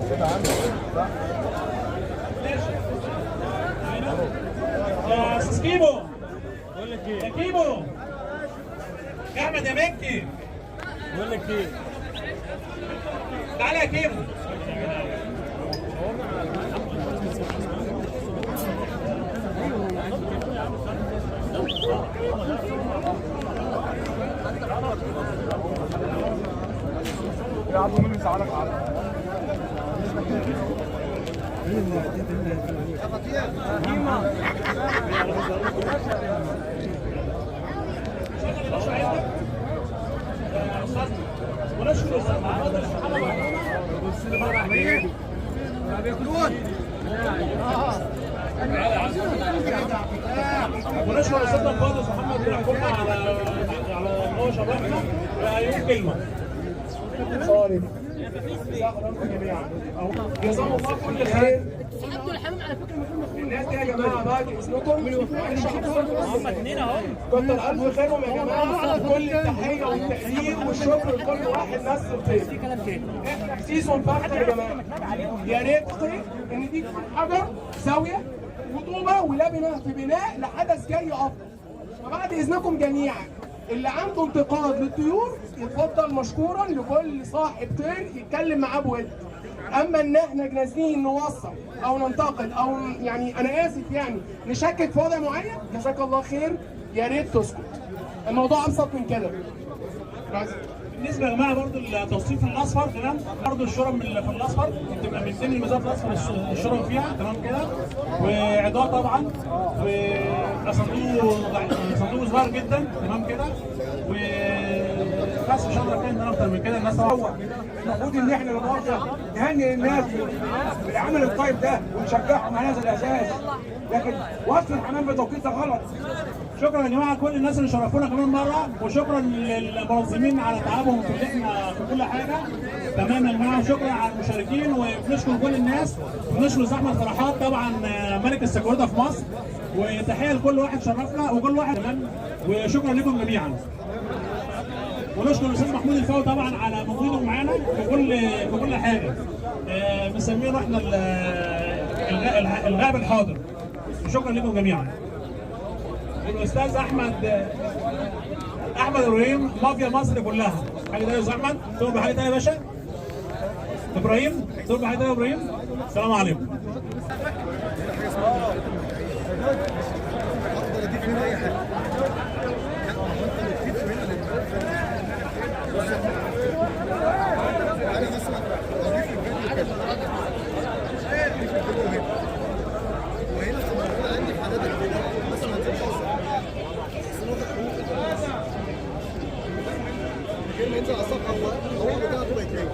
يا استاذ كيمو، بقول لك ايه يا كيمو، يا احمد يا مكي، بقول لك ايه، تعالى يا كيمو. يا عبد مين يزعلك على ونشكر استاذنا الفاضل محمد بن حكومة على ان هو شرفنا وهيقول كلمة. جزاهم الله كل خير. عبد الحمام على فكرة المفروض الناس دي يا جماعة بعد اذنكم، هم اثنين اهو، كتر الف خيرهم يا جماعة. كل التحية والتقدير والشكر لكل واحد ناس طيب. احنا في season فرخ يا جماعة، يا ريت ان دي تكون حجر زاوية وطوبه ولبنة في بناء لحدث جاي افضل. فبعد اذنكم جميعا اللي عنده انتقاد للطيور يتفضل مشكورا، لكل صاحب طير يتكلم معاه بود. اما ان احنا نازلين نوصل او ننتقد او يعني انا اسف يعني نشكك في وضع معين، جزاك الله خير، يا ريت تسكت. الموضوع ابسط من كده. بس. بالنسبة يا جماعة برضو التوصيف الاصفر، تمام، برضو الشرم اللي في الاصفر بتبقى من سن المزاد الاصفر الشرم فيها، تمام كده، وعضاء طبعا، وصندوق صندوق صغير جدا، تمام كده، وبس مش هقدر اتكلم اكتر من كده. الناس طبعا المفروض ان احنا النهارده نهنئ الناس بالعمل الطيب ده ونشجعهم على هذا الاساس، لكن وصل الحمام بتوقيت ده غلط. شكرا يا جماعة كل الناس اللي شرفونا كمان مرة، وشكرا للمنظمين على تعبهم في اللجنة في كل حاجة. تمام يا جماعة، شكرا على المشاركين، وبنشكر كل الناس، وبنشكر احمد فرحات طبعا ملك السكوردة في مصر، وتحية لكل واحد شرفنا وكل واحد، تمام، وشكرا لكم جميعا. ونشكر الاستاذ محمود الفاوي طبعا على مجهوده معانا في كل حاجة. بنسميه احنا الغائب الحاضر. وشكرا لكم جميعا. والاستاذ احمد ابراهيم مافيا مصر كلها. حاجة تانية يا استاذ احمد؟ تقول بحاجة تانية يا باشا؟ ابراهيم، تقول بحاجة تانية يا ابراهيم؟ السلام عليكم. اقدر اضيف هنا اي حاجة. انا مثلا اضيف الفيديو كده، اضيف الفيديو هنا وهنا، تبقى موجودة عندي في عدد الفيديو مثلا هتبقى بس انا واخد حقوق من غير ما ينزل على الصفحة هو بتاعته بقت ليه.